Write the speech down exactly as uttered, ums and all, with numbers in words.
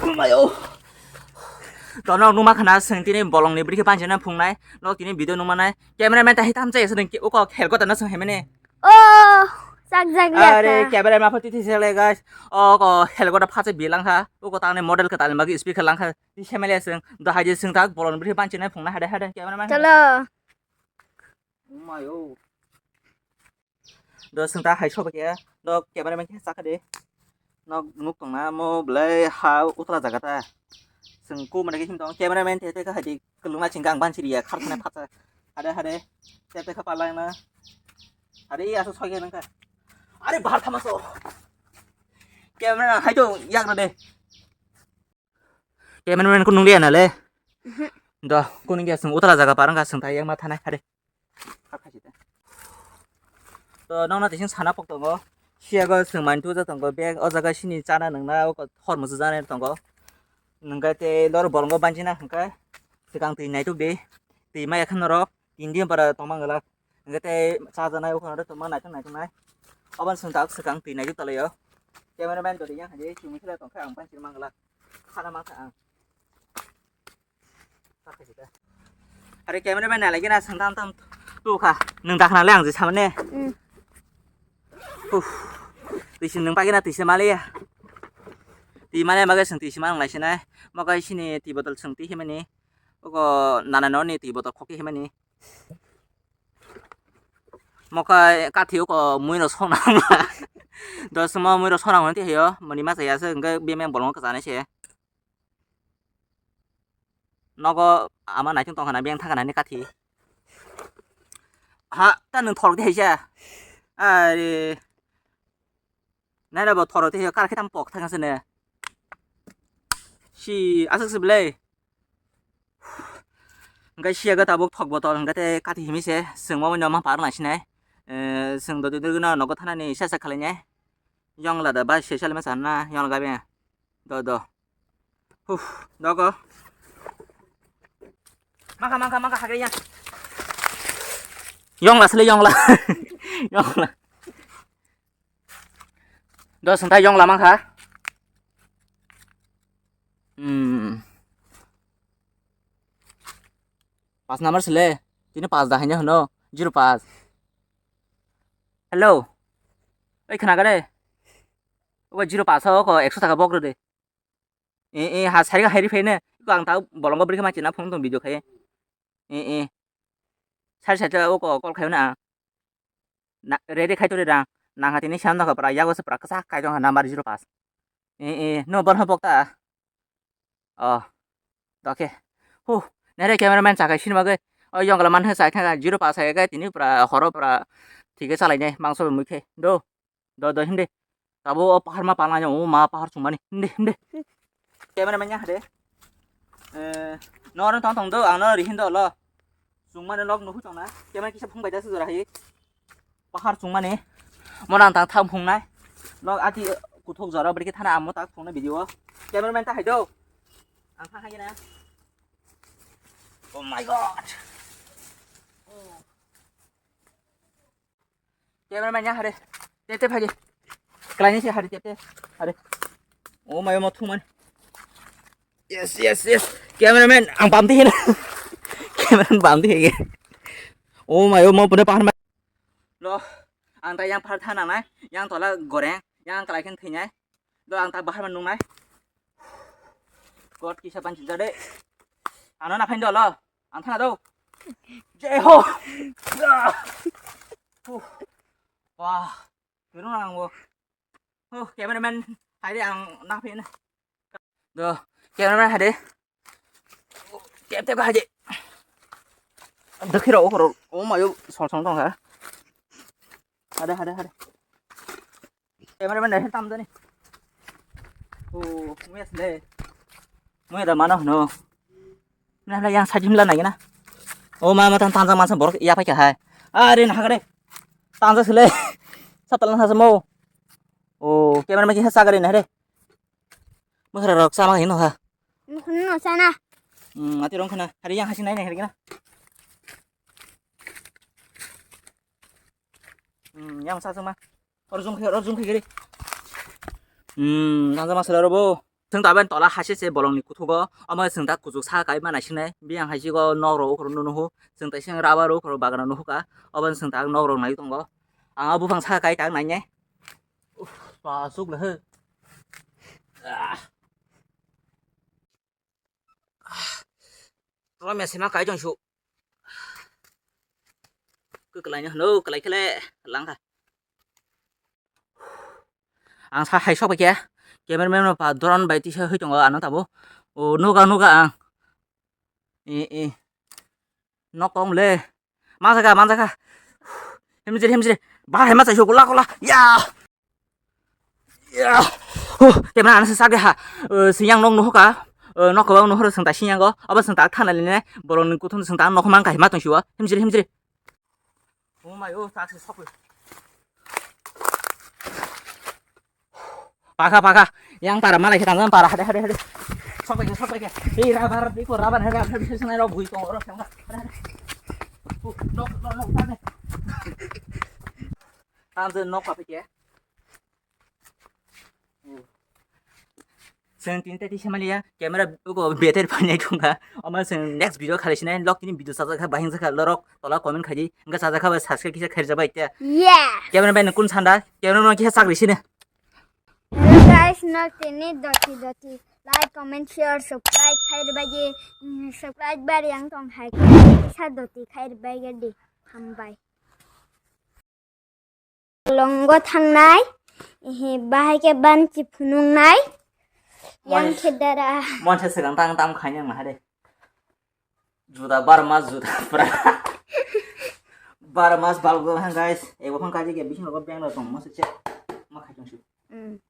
Mayo. Tono numa khana seng tini bolong ni bwrwi khe panchina phungnai. Nok tini video numa nai. Cameraman ta hitam chai seng uko helgo ta na seng hemene. O, sak jak liya. Are, cameraman pho titi sele, guys. O ko helgo ta phache bilang kha. Uko tangni model ka tani magi speed kha lang kha. Ti semele seng. Do haje seng tak bolong ni bwrwi khe panchina phungnai hade hade cameraman. Chalo. Mayo. Do seng ta hai soba khe, do cameraman khe chakha de. Nok nuk tongna mo belai ha utra jaga ta. Seng ku mane khe him tong cameraman te te kha hai di kulung na chingkang ban chiriya khar khana phatsa. Hade hade. Te te kha palai na. Hade i aso soi khe nang kha. Are bahar thama so. Camera hai to yak na de. Cameraman kunung liya na le. Mhm. Do kunung ya seng utla jaga parang ka seng ta yang ma thanai hade. To nokna tising sana pok tongo. Siyago seng mantu ja tongo bag o jaga sini chana nangna o hor musu jana tongo. Nangkhe te lor bolongo banjina hwnkhe swkang twi naituk di. Twi maya khe norok tindi para tongma ngwlak. Hingke tei chajaknai ukhorok tongma naithok naithok nai. Obo swng tak swkang twi naithok tonglaio. Cameraman todi yang hai chumui khela tongkha ang panchir mangla. Khana mangkha ang. Are cameraman nai lagi na swng tam tam tukha. Nwng dakhna le ang je samane. Mm. Uf. Twi si nwng pagina twi si maliya. Twi maliya bagwi swng twi si mang lai sinai. Mokai sini twi botol swng twi himani. Oko nana noni twi botol khokhe himani. Mokai kathi oko mui rok sona wngla. Dos mo mui rok sona wngti hayo, mani masa ya se hingke bemeng bolong kwchani se. Nogo ama naitung tongkhana beng thangkhana ni kathi. Ha, ta nwng thorok di haisa. Are. Nai bo thorok di hayo kar khitam pok thangkhana se ne. Si aswk se belai. Hingke siya ga tabuk thok botol hingke tei kathi himi se swngma wngno ma par nai sinai. Eh, swng dodi dodi no nogo thanani sesa khalai nai. Yong lada ba se sale ma sana yong gabe. Do do. Huh, dogo. Mangkha mangkha mangkha hagre ya. Yong la sale yong la. Yong la. Do sengthai yong la mangkha. Hmm. Pas number sele. Tini pas da hanya hano. Zero pas. Hello. Oi khna gare. Obo zero pas o ko ekso taka bok rwdi. E e ha sari ga hairi phaine. Ko ang ta bolongo bwrwi khe ma china phone tong video khai. E e. Sari sari o ko call khai na. Na, ready khai tore rang. Nang hati ni sam nang pra yago se pra kasa kai tong number zero pas. E e no bor ha bok ta. Oh. Doke. Huh. Nere cameraman sakai sin bagwi. Oh yong kala man hai sai thang zero pas hai kai tini pra horo pra. Thike salai ne mangso mui khe. Do. Do do himde. Tabo o pahar ma pala o ma pahar sumani. Himde himde. Cameraman ya hade. Eh, no ron tong tong do ang no ri hindo lo. Sumani log no hu tong na. Camera kisa phung bai da su jora hai. Pahar chungmani. Mo nang tang thang phungnai. Nok ati kuthok jora bwrwi khe thana amo tak phungnai video. Cameraman ta hai do. Ang thang hai na. Oh my god. Oh. Cameraman ya hare. Tep tep hai. Klai ni se hare tep tep. Hare. Oh my mo thungmani. Yes, yes, yes. Cameraman, ang pam tihin. Cameraman pam tihin. Oh my, oh, mo pune pahar ma. Lo, ang ta yang pahar thana nai, yang tola goreng, yang kalai khen thinai. Lo, ang ta bahar ma nungnai. God kisa ban jade. Ano na phain do lo. Ang thana do. Jai ho. Huh. Wah. Turun ang bo. Oh, cameraman, hai de ang na phain. Do, cameraman hade. Tep tep hade. Dekhi ro, ro. Oh my, sol sol tong ha. Hade, hade, hade. Cameraman dai tam dani. Oh, mui asle. Mui da mana hno. Na la yang sajim la nai na. Oh, ma ma tan tan sa ma sa borok ya pa kya hai. Are na hagre. Tan sa sile. Sa talan sa mo. Oh, cameraman ki sa gare na hre. Mwkhra rok sama hino ha. Mwkhra no sana. Hmm, ati rong khana. Hari yang hasi nai nai hari na. Hmm, yang sa sama. Or jong khe, or jong khe giri. Hmm, nang sama sila robo. Chwng ta aboni tola haise se bolongni kuthugo, omo chwng ta kuchuk sa kai ma naisinai, biyang hai chigo nok rok ukhoro nunuhu, chwng ta siyang rubber ukhoro bagana nuhuka, obo chwng ta nok rok nai tongo. Ang o buphang sa kai ta nainai. Uff, pa chuk le he. Ah. Romya sima kai tong su. Kwklai no hwno, kwlai khe le langkha. Ang sa hai sok bai khe, cameraman no pa drone bai tisa hoi tongo ano tabo. O nuga nuga ang. E e. Nok tong le. Manjaka, manjaka. Hemjiri, hemjiri. Bahai ma chaisio, kola, kola. Ya. Ya. Huh, tebra ano se sagde ha. Eh, siyang nok nuhuka. Eh, nok kwbang nuhoro sengta siyang go. Abo sengta thana line. Borok ni kuthum sengta nok mang kai ma tong siwa. Hemjiri, hemjiri. Oh my, oh, tak se sokoi. Pakha, pakha. Yang para malai khe tangjak para, hade, hade, hade. Sok bai khe, sok bai khe. Ei, rabar, biko, rabar, hade, hade, hade, hade, hade, bui tongo, oro, sengma. Hade, hade. Uh, nok, nok, nok, hade. Tamse nok pa pike. Seng tin teti semaliya, camera ko better panai thungka. Ama seng next video khali sinai, lok tini video sajak kha, bahing jakha, lorok, tola comment khaji, engka sajak kha, subscribe kisa khairi jabai te. Yeah. Camera man kun sanda, camera man kisa sakri sine. Hello guys, nok tini doti doti like, comment, share, subscribe khairi bai di, mm, subscribe bar yang tong hai kisa doti khairi bai di. Hambai. Longo thangnai, ehe, bahai khe banchi phunuknai, yang Mon-, khe dara. Monse swkang tang tam khainai ang naha de. Juda bar mas juda pura. Bar mas balgo ha guys. Ebo phang kaji ge bising rogo beng rok tong masa che. Ma khai tong su. Mm.